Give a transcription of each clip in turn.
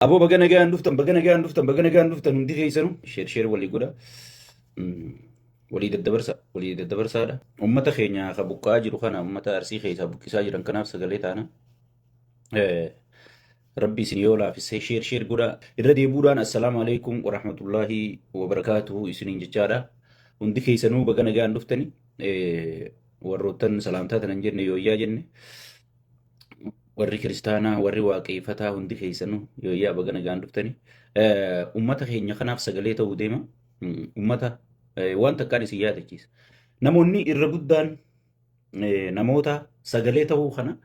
Aboo baga nagaan dhuftan, baga nagaan dhuftan, baga nagaan dhuftan hundi keessanuu share share walii godha. Walii daddabarsa, walii daddabarsaadha. Uummata keenya ka buqqa'aa jiru kana, uummata Arsii keessaa buqqisaa jiran kanaaf sagalee taana. Rabbi isin yoo laafisee share share godha. Irra deebuudhaan assalaamu alaikum warahmatullaahi wabarakaatuhu isiniin jechaadha. Hundi keessanuu baga nagaan dhuftani. Warroottan salaamtaa tanan jenne yooyyaa jenne. Warri kiristaanaa, warri waaqeeffataa hundi keessanuu yooyyaa, baga nagaan dhuftani. Uummata keenya kanaaf sagalee ta'uu deema. Uummata waan takkaan isin yaadachiisa. Namoonni irra guddaan namoota sagalee ta'uu kana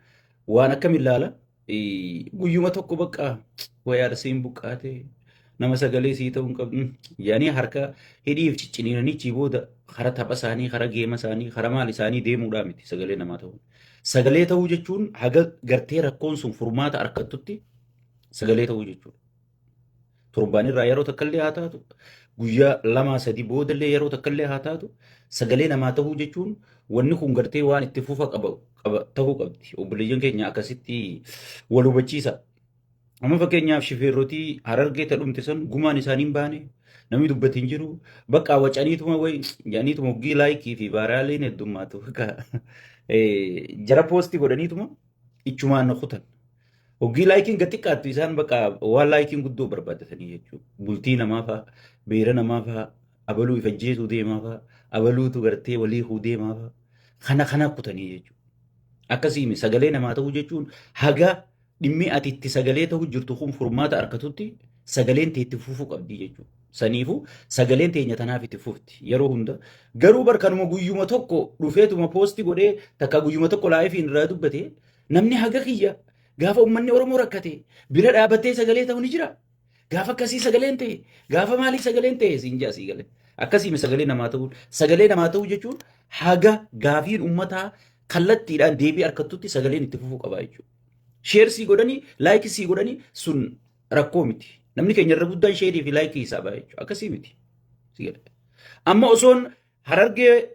waan akkam ilaala? Guyyuma tokko bakka wayi Arsiin buqqaate, nama sagalee sii ta'uu hin qabdu yaanii harka hidhiif cicciniinanii achii booda kara tapha isaanii, kara geema isaanii, kara maal isaanii deemuudhaa miti sagalee namaa ta'uu. Sagalee ta'uu jechuun haga gartee rakkoon sun furmaata argattutti sagalee ta'uu jechuudha. Torbaan irraa yeroo takka illee haa taatu, guyyaa lamaa sadii boodallee yeroo takka illee haa taatu, sagalee namaa ta'uu jechuun wanni kun gartee waan itti fufa qaba ta'uu qabdi. Obboleeyyan keenya akkasitti wal hubachiisa. Amma fakkeenyaaf shifeerrotii Harargee ta dhumte san gumaan isaanii hin baane, namni dubbate hin jiru. Bakka wacaniituma wayi jedhaniituma hoggii like fi viraliin heddummaatu bakka jara post godhaniituma ichumaan kutan. Hoggii likeiin gad xiqqaattu isaan bakka waan likeiin guddoo barbaaddatanii jechuudha. Bultii namaa fa'a, beera namaa fa'a, abaluu if ajjeesuu deemaa fa'a, abaluutu gartee walii huu deemaa fa'a. Kana kana kutanii jechuudha. Akkasiimi sagalee namaa ta'uu jechuun haga dhimmi ati itti sagalee ta'uu jirtu kun furmaata argatutti sagaleen tee itti fufuu qabdi jechuudha. Saniifuu sagaleen teenya tanaaf itti fufti yeroo hunda. Garuu bar kanuma guyyuma tokko dhufeetuma post godhee takka guyyuma tokko liveiin irraa dubbate, namni haga kiyya gaafa uummanni Oromoo rakkate bira dhaabattee sagalee ta'u ni jira. Gaafa akkasii sagaleen ta'e, gaafa maalii sagaleen ta'e siin jaa sii galee. Akkasii sagalee namaa ta'uu, sagalee namaa ta'uu jechuun haga gaafiin uummataa kallattiidhaan deebii argattutti sagaleen itti fufuu qaba jechuudha. Share sii godhanii, like sii godhanii sun rakkoo miti. Namni keenya irra guddaan share fi like isaa ba'a jechuudha. Akkasii miti. Amma osoon Harargee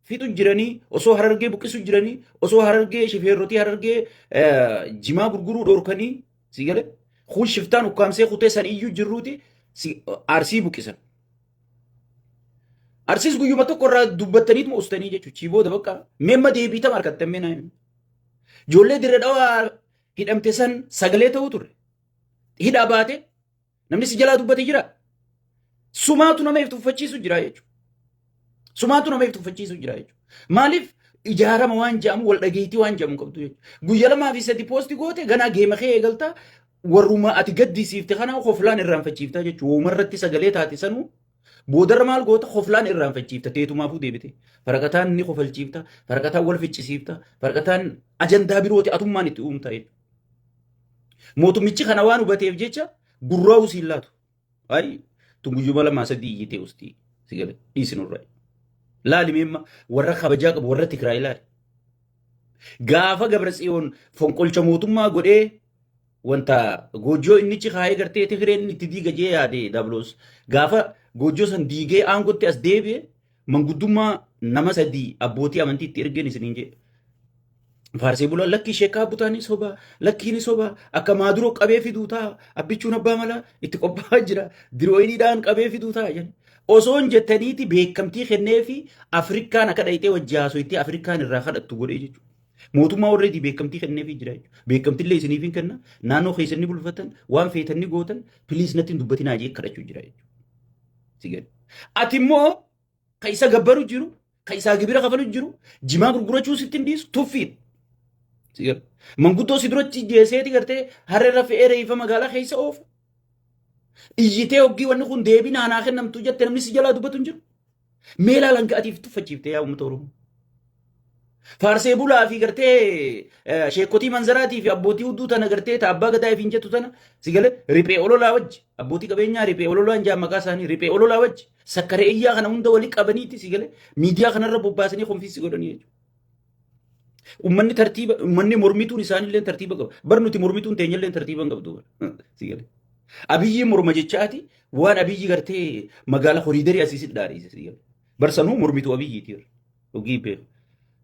fixu jiranii, osoo Harargee buqqisu jiranii, osoo Harargee shifeerrotii Harargee jimaa gurguruu dhorkanii si gale kun shiftaan ukkaamsee kutee san iyyuu jirruuti Arsii buqqisan. Arsiis guyyuma tokko irraa dubbattaniituma ustanii jechuudha. Chii booda bakka meemma deebiitama harkattan mee naa. Ijoollee Dirree Dhawaa hidhamte san sagalee ta'uu ture. Hidhaa baate namni si jalaa dubbate jira. Sumaatu nama if tuffachiisu jira jechuudha. Sumaatu nama if tuffachiisu jira jechuudha. Maaliif ijaarama waan jedhamu, wal dhageettii waan jedhamu qabdu jechuudha. Guyya lamaa fi sadi post goote ganaa geema kee eegaltaa, warruma ati gaddisiifte kana koflaan irraanfachiiftaa jechuudha. Uumarratti sagalee taate sanuu boodarra maal goota? Koflaan irraanfachiifta, teetumaafuu deebite. Faraqataan ni kofalchiifta, faraqataan wal ficcisiifta, faraqataan ajandaa birooti atummaan itti uumta jechuudha. Mootummichi kana waan hubateef jecha gurraa'uu siin laatu. Ayi, tun guyyuma lamaa sadii iyyitee ustii si gale dhiisi nurra. Laali meemma warra kabajaa qabu, warra Tigraay laali. Gaafa Gabratsiyoon fonqolcha mootummaa godhee wanta goojjoo innichi kaayee gartee Tigreen itti diiga jee yaade Dabloos. Gaafa goojjoo san diigee aangootti as deebi'e, manguddummaa nama sadii abbootii amantii itti ergeen isiniin jedhe. Faarsee bulaa lakkii sheekaa butaa ni soba, lakkii ni soba, akka maaduroo qabee fiduu ta'a, abbichuun abbaa malaa itti qophaa'aa jira, dirooyiniidhaan qabee fiduu ta'a jedhe. Osoon jettaniiti beekamtii kennee fi Afrikaan akka dhayxee wajji haasoitti Afrikaan irraa kadhattu godhee jechuudha. Mootummaa warreetii beekamtii kenneefii jira jechuudha. Beekamtillee isiniif hin kenna, naannoo keessan ni bulfatan, waan feetan ni gootan, please natti hin dubbatinaa jee kadhachuu jira jechuudha. Si gadi. Ati immoo kan isa gabbaru jiru, kan isaa gibira kafalu jiru, jimaa gurgurachuu sitti hin dhiisu, tuffiidha. Si gadi. Manguddoo si duratti jeeseeti gartee harreerra fe'ee reeffa magaalaa keessa oofa. Iyyitee hoggii wanni kun deebii naanaa kennamtu jette namni si jalaa dubbatu hin jiru. Mee ilaalan ga'atiif tuffachiifte yaa uummata Oromoo. Faarsee bulaa fi gartee sheekotii manzaraatii fi abbootii hudduu tana gartee ta abbaa gadaa ifiin jettu tana si gale riphee ololaa wajji, abbootii qabeenyaa riphee ololaa hin jaan maqaa isaanii, riphee ololaa wajji sakkaree iyyaa kana hunda walii qabaniiti si gale miidiyaa kanarra bobbaasanii konfiinsi godhanii jechuudha. Uummanni tartiiba, uummanni mormituun isaanillee tartiiba qaba. Bar nuti mormituun teenyallee tartiiba hin qabdu. Si gale. Abiyyi morma jechaati waan Abiyyi gartee magaala koriidarii asiisit dhaadhiise si gale. Barsanuu mormituu Abiyyiiti. Hogii beeku.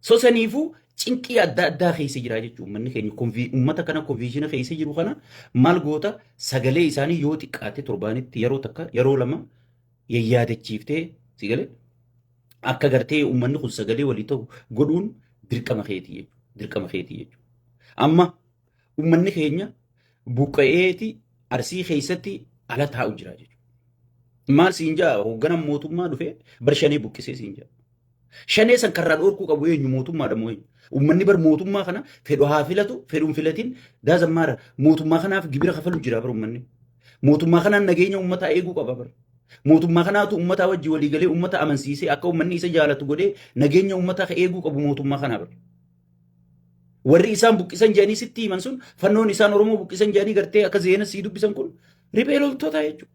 So saniifuu Cinqii adda addaa keessa jira jechuudha. Uummanni keenya uummata kana confusion keessa jiru kana maal goota? Sagalee isaanii yoo xiqqaate torbaanitti yeroo takka, yeroo lama yayyaadachiiftee, si galee, akka gartee uummanni kun sagalee walii ta'u godhuun dirqama keetii jechuudha. Dirqama keetii jechuudha. Amma uummanni keenya buqqa'eeti Arsii keessatti ala taa'u jira jechuudha. Maal siin jaa? Hoogganaan mootummaa dhufee bar Shanee buqqisee siin jaa. Shanee san karraa dhorkuu qabu eenyu? Mootummaadha moo eenyu? Uummanni bar mootummaa kana fedhu haa filatu, fedhuun filatin daazammaara, mootummaa kanaaf gibira kafalu jira bar uummanni. Mootummaa kanaan nageenya uummataa eeguu qaba bar. Mootummaa kanaatu uummataa wajji walii galee, uummata amansiisee, akka uummanni isa jaalatu godhee, nageenya uummataa eeguu qabu mootummaa kanaa bar. Warri isaan buqqisan jedhanii sitti himan sun, fannoon isaan Oromoo buqqisan jedhanii gartee akka zeena sii dubbisan kun riphee loltoota jechuudha.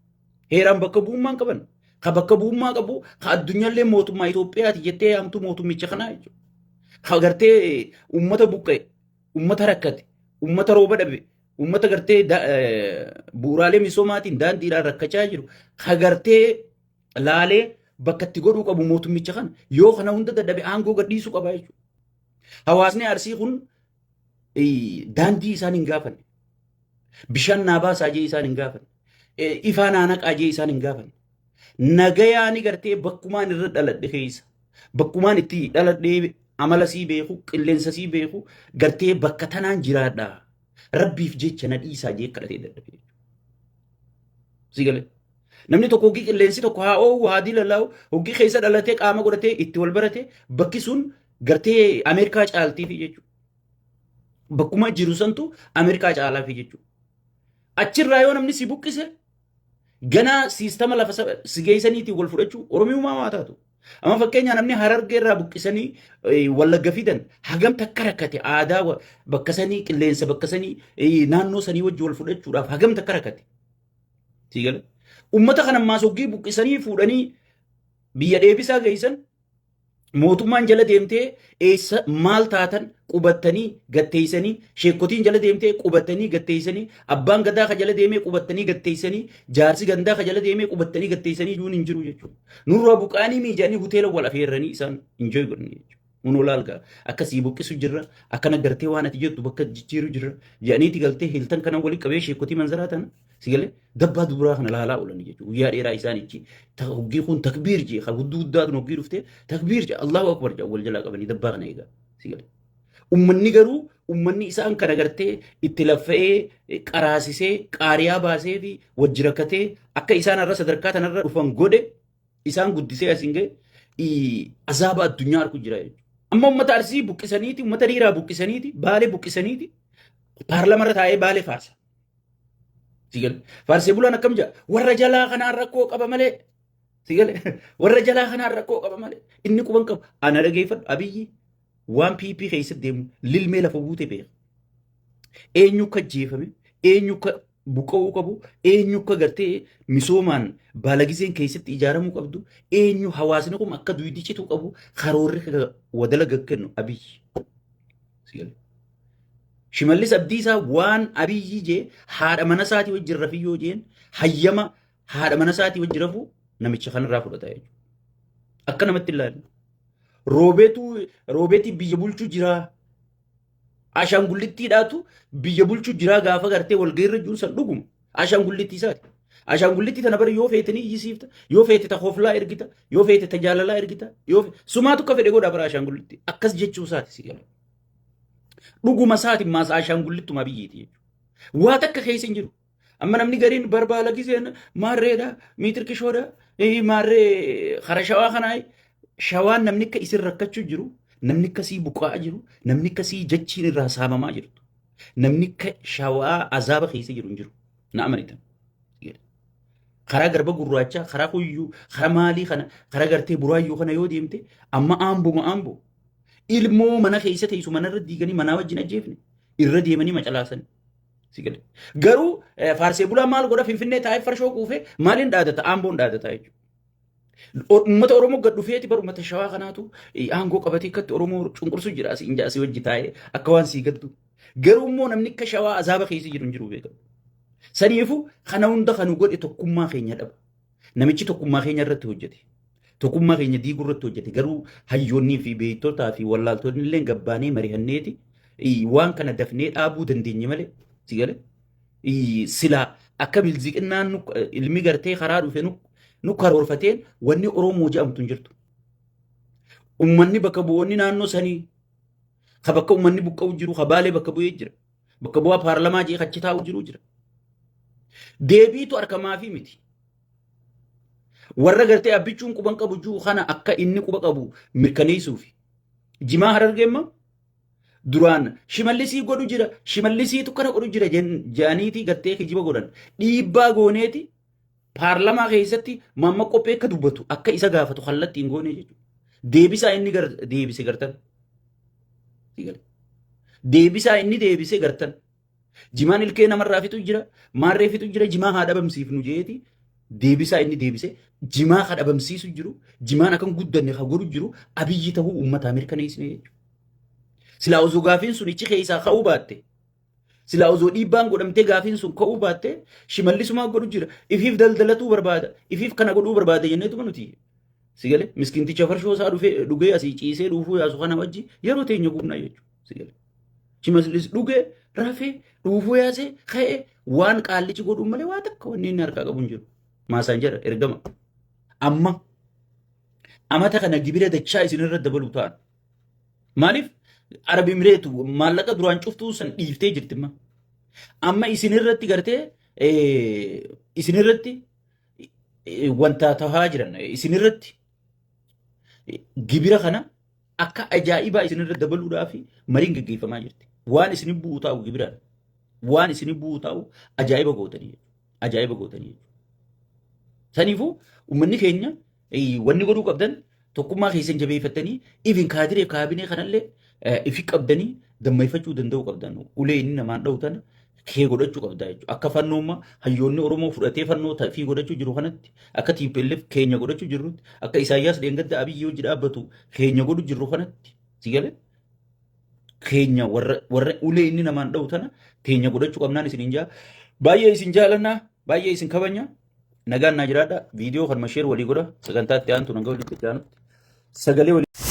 Heeraan bakka bu'ummaan qaban. Ka bakka bu'ummaa qabu, ka addunyaallee mootummaa Itoophiyaati jettee yaamtu, mootummicha kanaa jechuudha. Ka gartee uummata buqqa'e, uummata rakkate, uummata rooba dhabe, uummata gartee bu'uuraalee misoomaatiin daandiidhaan rakkachaa jiru, ka gartee laalee bakka itti godhuu qabu mootummicha kana. Yoo kana hunda dadhabe, aangoo gadhiisuu qaba jechuudha. Hawaasni Arsii kun daandii isaan hin gaafanne. Bishaan naa baasaa jee isaan hin gaafanne. Ifaa naa naqaa jee isaan hin gaafanne. Nagayaani gartee bakkumaan irra dhaladhe keessa. Bakkumaan itti dhaladhee amala sii beeku, qilleensa sii beeku, gartee bakka tanaan jiraadha. Rabbiif jecha na dhiisaa jee kadhatee dadhabe. Si galee. Namni tokko hoggii qilleensi tokko haa oowwu, haa diilalaa'u, hoggii keessa dhalatee, qaama godhatee, itti wal barate, bakki sun gartee Ameerikaa caaltiifi jechuudha. Bakkuma jiru santu Ameerikaa caalaafi jechuudha. Achirraa yoo namni si buqqise, ganaa siistama lafa si geessaniitiin wal fudhachuu Oromiyummaa waa taatu. Amma fakkeenyaa namni Harargee irraa buqqisanii Wallagga fidan hagam takka rakkate? Aadaa bakka sanii, qilleensa bakka sanii, naannoo sanii wajji wal fudhachuudhaaf hagam takka rakkate. Sii gala. Uummata kana ammaas hoggii buqqisanii fuudhanii biyya dheebisaa geessan, mootummaan jala deemtee eessa maal taatan qubattanii gatteessanii, sheekkotiin jala deemtee qubattanii gatteessanii, abbaan gadaa ka jala deemee qubattanii gatteessanii, jaarsi gandaa ka jala deemee qubattanii gatteessanii iyyuu hin jiru jechuudha. Nurraa buqaanii miijanii hoteela wal afeerranii isaan enjoy godhanii jechuudha. Kun olaalgaa akkasii buqqisu jirra, akkana gartee waan ati jettu bakka jijjiiru jirra jedhaniiti galtee Hilton kana waliin qabee sheekkotii manzaraa tana, si galee, dabbaa dubaraa kana laalaa oolanii jechuudha. Guyyaa dheeraa isaan ichi hoggii kun takbiir jee kan gudduu guddaatu hoggii dhuftee takbiir jee, Allahu akbar jee wal jalaa qabanii dabbaa kana eegaa, si galee. Ummanni garuu, ummanni isaan kana gartee itti laffa'ee, qaraasisee, qaariyaa baasee fi wajji rakkatee akka isaan irra sadarkaa tanarra dhufan godhe, isaan guddisee asiin ga'e, azaaba addunyaa arku jira jechuudha. Amma uummata Arsii buqqisaniiti, uummata Riiraa buqqisaniiti, Baalee buqqisaniiti, paarlamarra taa'ee Baalee faarsa. Sigale. Faarsee bulaan akkam jedha? Warra jalaa kanaan rakkoo qaba malee. Sigale. Warra jalaa kanaan rakkoo qaba malee. Inni quban qabu. Ana dhageeffadhu, Abiyyi waan PP keessatti deemu lilmee lafa buute beeka. Eenyu akka ajjeefame, eenyu akka buqqa'uu qabu, eenyu akka gartee misoomaan baalagizeen keessatti ijaaramuu qabdu, eenyu hawaasni kun akka duydi cituu qabu karoorri wadala gaggennu Abiyyi. Sigale. Shimallis Abdiisaa waan Abiyyi jee haadha mana isaatii wajjin rafii yoo jeen, hayyama haadha mana isaatii wajjin rafuu namicha kanarraa fudhata jechuudha. Akka namatti ilaalu. Roobeetu roobeetii biyya bulchuu jiraa. Ashaangullittiidhaatu biyya bulchuu jiraa gaafa gartee walgahiirra jiru san dhuguma. Ashaangullittii isaati. Ashaangullittii tana bara yoo feete ni iyyisiifta, yoo feete ta hoflaa ergita, yoo feete ta jaalalaa ergita, yoo sumaatu akka fedhe godha bara ashaangullittii. Akkas jechuu isaati, si gala. Dhuguma isaati maas ashaangullittumaa biyyiiti jechuudha. Waa takka keessa hin jiru. Amma namni gariin barbaala giseen maarreedha, miitir kishoodha, maarree kara Shawaa kanaa. Shawaan namni akka isin rakkachuu jiru, namni akkasii buqaa jiru, namni akkasii jechiin irraa saamamaa jirtu. Namni akka Shawaa azaaba keessa jiru hin jiru. Na amanitan. Karaa Garba Gurraachaa, karaa Kuyyuu, karaa maalii kana, karaa gartee Buraayyuu kana yoo deemte, amma Aambuma Aamboo. Ilmoo mana keessa teessu manarra diiganii manaa wajjin ajjeefne irra deemanii macalaasan. Si gale. Garuu faarsee bulaa maal godha? Finfinnee taa'ee farshoo quufee maaliin dhaadata? Aamboon dhaadata jechuudha. Uummata Oromoo gad dhufeeti bar uummata Shawaa kanaatu aangoo qabatee akkatti Oromoo cunqursu jira, asii injaa asii wajji taa'ee akka waan sii gaddu. Garuu immoo namni akka Shawaa azaaba keessa jiru hin jiru beekamu. Saniifuu kana hunda kan godhe tokkummaa keenya dhaba. Namichi tokkummaa keenya irratti hojjete. Tokkummaa keenya diiguu irratti hojjete. Garuu hayyoonnii fi beektotaa fi wallaaltonni illee gabbaanee mari'anneeti waan kana dafnee dhaabuu dandeenye malee si galee silaa akka bilziqinnaan ilmi gartee karaa dhufe nu karoorfateen wanni Oromoo jedhamtu hin jirtu. Uummanni bakka bu'oonni naannoo sanii ka bakka uummanni buqqa'u jiru ka Baalee bakka bu'ee jira. Bakka bu'aa paarlamaa jee achi taa'u jiru jira. Deebiitu harkamaafii miti. Warra gartee abbichuun quban qabu jiru kana akka inni quba qabu mirkaneessuufi. Jimaa Harargeemma duraan Shimallisii godhu jira, Shimallisiitu kana godhu jira jedhaniiti gartee kijiba godhan. Dhiibbaa gooneeti paarlamaa keessatti Maamma Qophee akka dubbatu akka isa gaafatu kallattiin goonee jechuudha. Deebisaa inni deebise gartan. Deebisaa inni deebise gartan. Jimaan ilkee namarraa fixu jira, maarree fixu jira, jimaa haa dhabamsiifnu jeeti deebisaa inni deebise jimaa haa dhabamsiisu jiru, jimaan akka hin guddanne haa godhu jiru Abiyyi ta'uu uummataa mirkaneessine jechuudha. Silaa osoo gaafiin sun ichi keessaa ka'uu baatte, silaa osoo dhiibbaan godhamtee gaafiin sun ka'uu baatte, Shimallisumaa godhu jira, ifiif daldalatuu barbaada, ifiif kana godhuu barbaada jenneetuma nuti. Si galee miskiinticha farshoo isaa dhufee dhugee asii ciisee dhuufuu yaasu kana wajji yeroo teenya gubnaa jechuudha. Si galee. Shimallis dhugee rafee dhuufuu yaasee ka'ee waan qaallichi godhuun malee waa takka wanni inni harkaa qabu hin jiru. Maasaan jira ergama. Amma amata kana gibira dachaa isinirra dabaluu ta'an. Maaliif Arab Imireetu maallaqa duraan cuftuu san dhiiftee jirti amma. Amma isinirratti gartee isinirratti wanta tahaa jiran isinirratti gibira kana akka ajaa'ibaa isinirra dabaluudhaaf mariin gaggeeffamaa jirti. Waan isin bu'u taa'u gibiraan. Waan isin bu'u taa'u ajaa'iba gootanii jechuudha. Ajaa'iba gootanii jechuudha. Saniifuu uummanni keenya wanni godhuu qabdan tokkummaa keessan jabeeffattanii ifin kaadireef kaabinee kanallee ifi qabdanii dammayfachuu danda'uu qabdan. Ulee inni namaan dha'u tana kee godhachuu qabda jechuudha. Akka fannoomma hayyoonni Oromoo fudhatee fannoo fi godhachuu jiru kanatti, akka TPLF keenya godhachuu jirrutti, akka Isaayyaas dheengadda Abiyyi hojii dhaabbatu keenya godhu jirru kanatti, si galee keenya warra warra ulee inni namaan dha'u tana teenya godhachuu qabnaan isin hin jaa. Baay'ee isin jaalannaa, baay'ee isin kabanya. Nagaan naa jiraadha. Viidiyoo kanuma sheer walii godha. Sagantaa itti aantu nagaa walitti itti aanutti. Sagalee walii.